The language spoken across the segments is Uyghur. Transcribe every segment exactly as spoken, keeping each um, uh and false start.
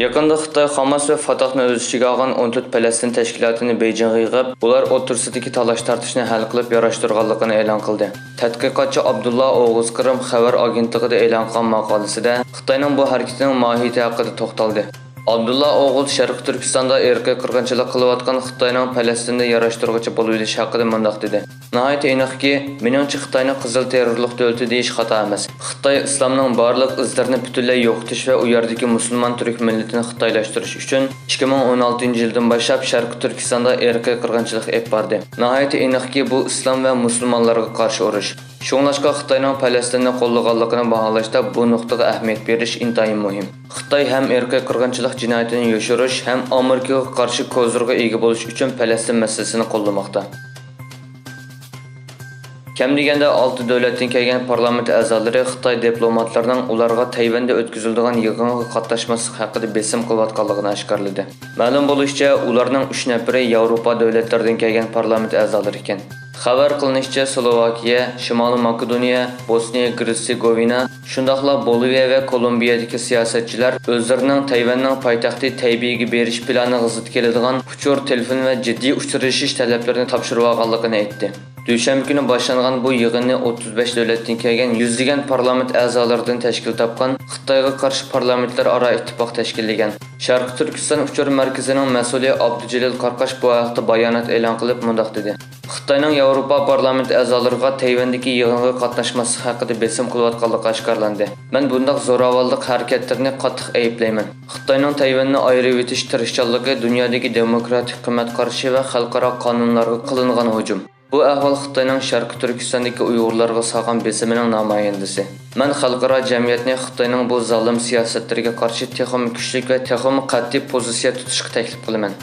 يېقىندا خىتاي خاماس ۋە فاتاھنى ئۆز ئىچىگە ئالغان ئون تۆت پەلەستىن تەشكىلاتىنى بېيجىڭغا يىغىپ، ئۇلار ئوتتۇرىسىدىكى تالاش-تارتىشنى ھەل قىلىپ ياراشتۇرغانلىقىنى ئېلان قىلدى. تەتقىقاتچى ئابدۇللا ئوغۇز قىرىم خەۋەر ئاگېنتلىقىدا ئېلان قىلغان ماقالىسىدە خىتاينىڭ بۇ ھەرىكىتىنىڭ ماھىيىتى ھەققىدە توختالدى. ئابدۇللا ئوغۇز شەرقىي تۈركىستاندا ئىرقىي قىرغىنچىلىق قىلىۋاتقان خىتاينىڭ پەلەستىندە ياراشتۇرغۇچى بولۇۋېلىشى ھەققىدە مۇنداق دېدى: ناھايىتى ئېنىقكى، مېنىڭچە خىتاينى قىزىل تېررورلۇق دۆلىتى دېيىش خاتا ئەمەس. خىتاي ئىسلامنىڭ بارلىق ئىزلىرىنى پۈتۈنلەي يوقىتىش ۋە ئۇ يەردىكى مۇسۇلمان تۈرك مىللىتىنى خىتايلاشتۇرۇش ئۈچۈن ئىككى مىڭ ئون ئالتىنچى يىلدىن باشلاپ شەرقىي تۈركىستاندا ئىرقىي قىرغىنچىلىق ئېلىپ باردى. ناھايىتى ئېنىقكى، بۇ ئىسلام ۋە مۇسۇلمانلارغا قارشى ئۇرۇش. شۇڭلاشقا خىتاينىڭ پەلەستىننى قوللىغانلىقىنى باھالاشتا بۇ نۇقتىغا ئەھمىيەت بېرىش ئىنتايىن مۇھىم. خىتاي ھەم ئىرقىي قىرغىنچىلىق جىنايىتىنى يوشۇرۇش، ھەم ئامېرىكىغا قارشى كوزىرغا ئىگە بولۇش ئۈچۈن پەلەستىن مەسىلىسىنى قوللىماقتا. كەم دېگەندە ئالتە دۆلەتتىن كەلگەن پارلامېنت ئەزالىرى خىتاي دىپلوماتلىرىنىڭ ئۇلارغا تەيۋەندە ئۆتكۈزۈلىدىغان يىغىنغا قاتناشماسلىق ھەققىدە بېسىم قىلىۋاتقانلىقىنى ئاشكارىلىدى. مەلۇم بولۇشىچە، ئۇلارنىڭ ئۈچ نەپىرى ياۋروپا دۆلەتلىرىدىن كەلگەن پارلامېنت ئەزالىرى ئىكەن. خەۋەر قىلىنىشىچە، سلوۋاكىيە، شىمالىي ماكېدونىيە، بوسنىيە گېرتسېگوۋىنا، شۇنداقلا بولىۋىيە ۋە كولومبىيەدىكى سىياسەتچىلەر ئۆزلىرىنىڭ تەيۋەننىڭ پايتەختى تەيبېيگە بېرىش پىلانىغا زىت كېلىدىغان ئۇچۇر تېلېفون ۋە جىددىي ئۇچرىشىش تەلەپلىرىنى تاپشۇرۇۋالغانلىقىنى ئېيتتى. دۈشەنبە كۈنى باشلانغان بۇ يىغىننى ئوتتۇز بەش دۆلەتتىن كەلگەن يۈزلىگەن پارلامېنت ئەزالىرىدىن تەشكىل تاپقان خىتايغا قارشى پارلامېنتلار ئارا ئىتتىپاق تەشكىللىگەن. شەرقىي تۈركىستان ئۇچۇر مەركىزىنىڭ مەسئۇلى ئابدۇجېلىل قاراقاش بۇ ھەقتە بايانات ئېلان قىلىپ مۇنداق دېدى: خىتاينىڭ ياۋروپا پارلامېنت ئەزالىرىغا تەيۋەندىكى يىغىنغا قاتناشماسلىق ھەققىدە بېسىم قىلىۋاتقانلىقى ئاشكارىلاندى. مەن بۇنداق زوراۋانلىق ھەرىكەتلىرىنى قاتتىق ئەيىبلەيمەن. خىتاينىڭ تەيۋەننى ئايرىۋېتىش تىرىشچانلىقى دۇنيادىكى دېموكراتىك قىممەت قارىشى ۋە خەلقئارا قانۇنلارغا قىلىنغان ھۇجۇم. بۇ ئەھۋال خىتاينىڭ شەرقىي تۈركىستاندىكى ئۇيغۇرلارغا سالغان بېسىمىنىڭ نامايەندىسى. مەن خەلقئارا جەمئىيەتنى خىتاينىڭ بۇ زالىم سىياسەتلىرىگە قارشى تېخىمۇ كۈچلۈك ۋە تېخىمۇ قەتئىي پوزىتسىيە تۇتۇشقا تەكلىپ قىلىمەن.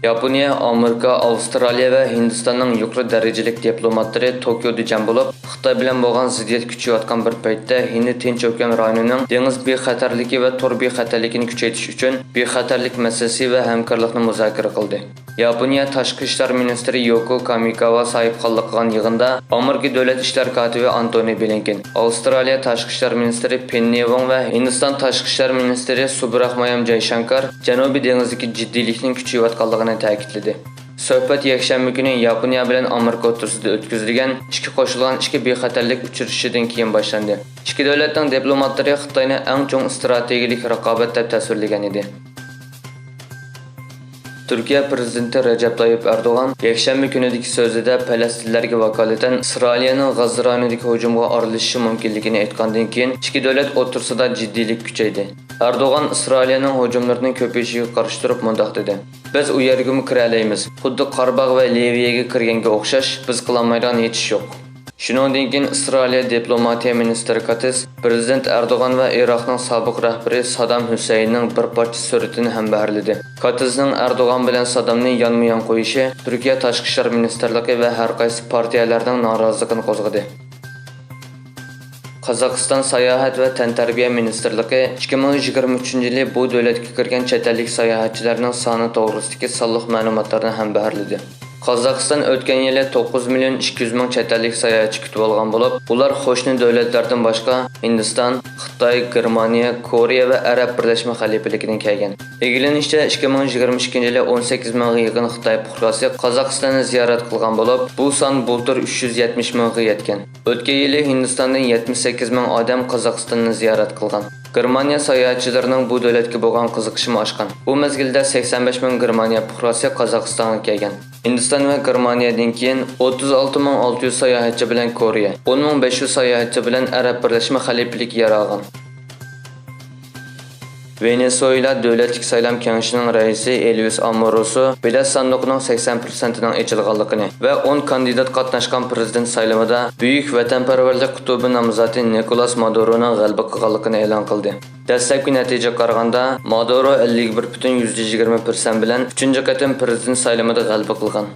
ياپونىيە، ئامېرىكا، ئاۋسترالىيە ۋە ھىندىستاننىڭ يۇقىرى دەرىجىلىك دىپلوماتلىرى توكيودا جەم بولۇپ، خىتاي بىلەن بولغان زىددىيەت كۈچىيىۋاتقان بىر پەيتتە، ھىندى تىنچ ئوكيان رايونىنىڭ دېڭىز بىخەتەرلىكى ۋە تور بىخەتەرلىكىنى كۈچەيتىش ئۈچۈن بىخەتەرلىك مەسىلىسى ۋە ھەمكارلىقنى مۇزاكىرە قىلدى. ياپونىيە تاشقى ئىشلار مىنىستىرى يوكو كامىكاۋا ساھىبخانلىق قىلغان يىغىندا ئامېرىكا دۆلەت ئىشلار كاتىپى ئانتونى بلىنكېن، ئاۋسترالىيە تاشقى ئىشلار مىنىستىرى پېننى ۋېڭ ۋە ھىندىستان تاشقى ئىشلار مىنىستىرى سۇبراھمايام جايشانكار جەنۇبىي دېڭىزدىكى جىددىيلىكنىڭ كۈچىيىۋاتقانلىقىنى تەكىتلىدى. سۆھبەت يەكشەنبە كۈنى ياپونىيە بىلەن ئامېرىكا ئوتتۇرىسىدا ئۆتكۈزۈلگەن ئىككى قوشۇلغان ئىككى بىخەتەرلىك ئۇچرىشىشىدىن كېيىن باشلاندى. ئىككى دۆلەتنىڭ دىپلوماتلىرى خىتاينى ئەڭ چوڭ ئىستراتېگىيەلىك رىقابەت دەپ تەسۋىرلىگەن ئىدى. تۈركىيە پىرېزىدېنتى رەجەپ تايىپ ئەردوغان يەكشەنبە كۈنىدىكى سۆزىدە پەلەستىنلەرگە ۋاكالىتەن ئىسرائىلىيەنىڭ غەززە رايونىدىكى ھۇجۇمغا ئارىلىشىشى مۇمكىنلىكىنى ئېيتقاندىن كېيىن، ئىككى دۆلەت ئوتتۇرىسىدا جىددىيلىك كۈچەيدى. ئەردوغان ئىسرائىلىيەنىڭ ھۇجۇملىرىنىڭ كۆپىيىشىگە قارشى تۇرۇپ مۇنداق دېدى: بىز ئۇ يەرگىمۇ كىرەلەيمىز. خۇددى قاراباغ ۋە لىۋىيەگە كىرگەنگە ئوخشاش، بىز قىلالمايدىغان ھېچ ئىش يوق. شۇنىڭدىن كېيىن ئىسرائىلىيە دىپلوماتىيە مىنىستىرى كاتىز پىرېزىدېنت ئەردوغان ۋە ئىراقنىڭ سابىق رەھبىرى سادام ھۈسەيىننىڭ بىر پارچە سۈرىتىنى ھەمبەھىرلىدى. كاتىزنىڭ ئەردوغان بىلەن سادامنى يانمۇيان قويۇشى تۈركىيە تاشقى ئىشلار مىنىستىرلىقى ۋە ھەر قايسى پارتىيەلەرنىڭ نارازىلىقىنى قوزغىدى. قازاقىستان ساياھەت ۋە تەنتەربىيە مىنىستىرلىقى ئىككى مىڭ يىگىرمە ئۈچىنچى يىلى بۇ دۆلەتكە كىرگەن چەت ئەللىك ساياھەتچىلەرنىڭ سانى توغرىسىدىكى سانلىق مەلۇماتلارنى ھەمبەھىرلىدى. قازاقىستان ئۆتكەن يىلى توققۇز مىليون ئىككى يۈز مىڭ چەت ئەللىك ساياھەتچى كۈتۈۋالغان بولۇپ، ئۇلار قوشنا دۆلەتلەردىن باشقا ھىندىستان، خىتاي، گېرمانىيە، كورېيە ۋە ئەرەب بىرلەشمە خەلىپىلىكىدىن كەلگەن. ئىگىلىنىشىچە، ئىككى مىڭ يىگىرمە ئىككىنچى يىلى ئون سەككىز مىڭغا يېقىن خىتاي پۇقراسى قازاقىستاننى زىيارەت قىلغان بولۇپ، بۇ سان بۇلتۇر ئۈچ يۈز يەتمىش مىڭغا يەتكەن. ئۆتكەن يىلى ھىندىستاندىن يەتمىش سەككىز مىڭ ئادەم قازاقىستاننى زىيارەت قىلغان. گېرمانىيە ساياھەتچىلىرىنىڭ بۇ دۆلەتكە بولغان قىزىقىشىمۇ ئاشقان. بۇ مەزگىلدە سەكسەن بەش مىڭ گېرمانىيە پۇقراسى قازاقىستانغا كەلگەن. ھىندىستان ۋە گېرمانىيەدىن كېيىن ئوتتۇز ئالتە مىڭ ئالتە يۈز ساياھەتچى بىلەن كورېيە، ئون مىڭ بەش يۈز ساياھەتچى بىلەن ئەرەب بىرلەشمە خەلىپىلىكى يەر ئالغان. ۋېنېسۇېلا دۆلەتلىك سايلام كېڭىشىنىڭ رەئىسى ئېلۋىس ئاموروسو بېلەت ساندۇقىنىڭ سەكسەن پىرسەنتىنىڭ ئېچىلغانلىقىنى ۋە ئون كاندىدات قاتناشقان پىرېزىدېنت سايلىمىدا بۈيۈك ۋەتەنپەرۋەرلىك قۇتۇبى نامزاتى نىكولاس مادۇرونىڭ غەلىبە قىلغانلىقىنى ئېلان قىلدى. دەسلەپكى نەتىجىگە قارىغاندا، مادۇرو ئەللىك بىر پۈتۈن يۈزدە يىگىرمە پىرسەنت بىلەن ئۈچىنچى قېتىم پىرېزىدېنت سايلىمىدا غەلىبە قىلغان.